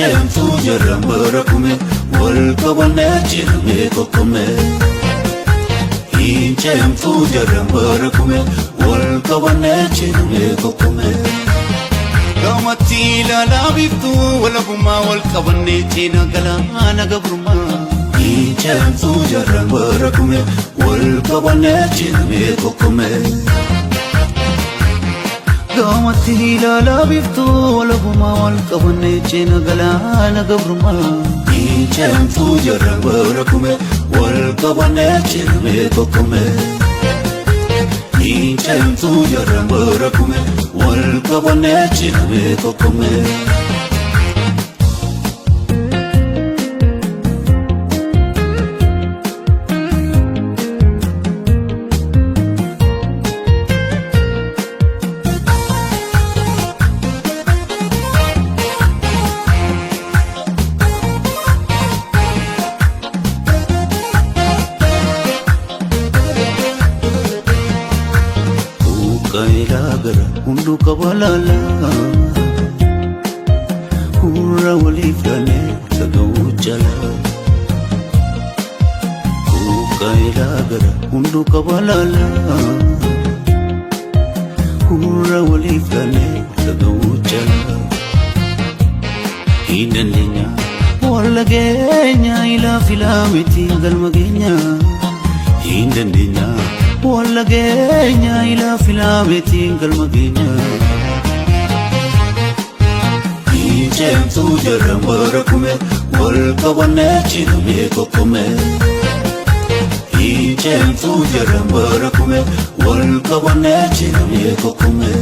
Inceemtuu jarran bara kume wal qabannee cinamee qoqqomme. Inceemtuu jarran bara kume wal qabannee cinamee qoqqomme. Gamatti ilaalaa biiftuu walabummaa wal qabannee cina galaana gabrummaa. Inceemtuu jarran bara kume wal qabannee cinamee qoqqomme. Gamatti ilaalaa biiftuu walabummaa wal qabannee cina galaana gabrummaa. Inceemtuu jarran bara kume wal qabannee cinamee qoqqomme. Inceemtuu jarran bara kume wal qabannee cinamee qoqqomme. Qaelaa gara hunduu qabalaala. Gurra waliif galee dhaga'uu jala. Qaelaa gara hunduu qabalaala. Gurra waliif galee dhaga'uu jala. Hin dandeenya walla keenya ilaa filaa miti galma keenya. Hin dandeenya walla keenya ilaa filaa miti galma keenya. Inceemtuu jarran bara kume wal qabannee cinamee qoqqomme. Inceemtuu jarran bara kume wal qabannee cinamee qoqqomme.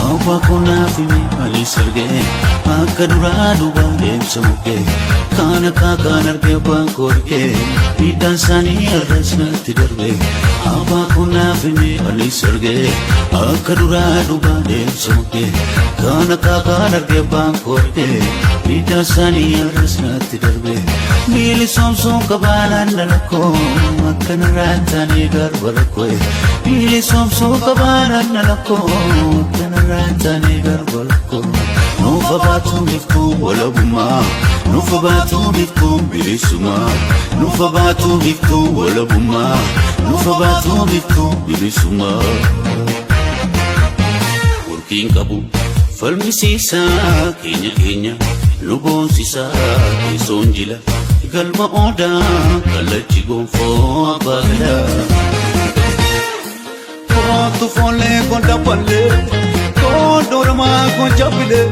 Abbaa koo naaf hime anis argee akka duraa duuba deemsa mukkee kaan akka kaan argee abbaan koo argee miidhaan isaanii har'as natti darbe. Abbaa koo naaf hime anis argee akka duraa duuba deemsa mukkee kaan akka kaan argee abbaan koo argee miidhaan isaanii har'as natti darbe. Bilisomsuun qabaanaan dalakkoo akkanarraa taanee garba rakkoo. Bilisomsuu qabaanaan dalakkoo akkanarraa taanee garba rakkoo. Nuuf baatu biiftuu walabummaa, nuuf baatu biiftuu bilisummaa, nuuf baatu biiftuu walabummaa, nuuf baatu biiftuu bilisummaa. Warqiin qabu falmisiisaa keenya keenya nu boonsisaa teessoon jila galma odaa kallachi gonfoo abbaa gadaa. Kootu foollee koon dabballee, koon ormaa koon jabbilee,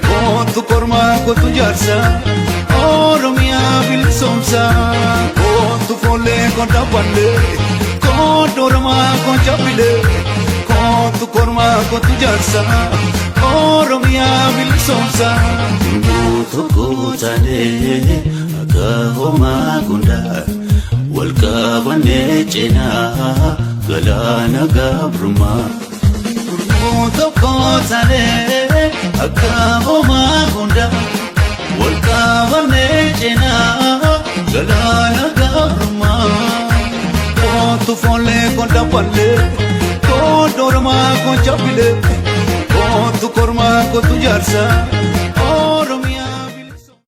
kootu kormaa kootu jaarsa, Oromiyaa bilisoomsa. Kootu foollee koon dabballee, koon ormaa koon jabbilee, kootu kormaa kootu jaarsa, Oromiyaa bilisoomsa. Gurmuu tokko taanee akka homaa gundaa wal qabannee cinaa galaana gabrummaa. Gurmuu tokko taanee akka homaa gundaa wal qabannee cinaa galaana gabrummaa. Kootu foollee koon dabballee, koon ormaa koon jabbilee, kootu kormaa kootu jaarsa,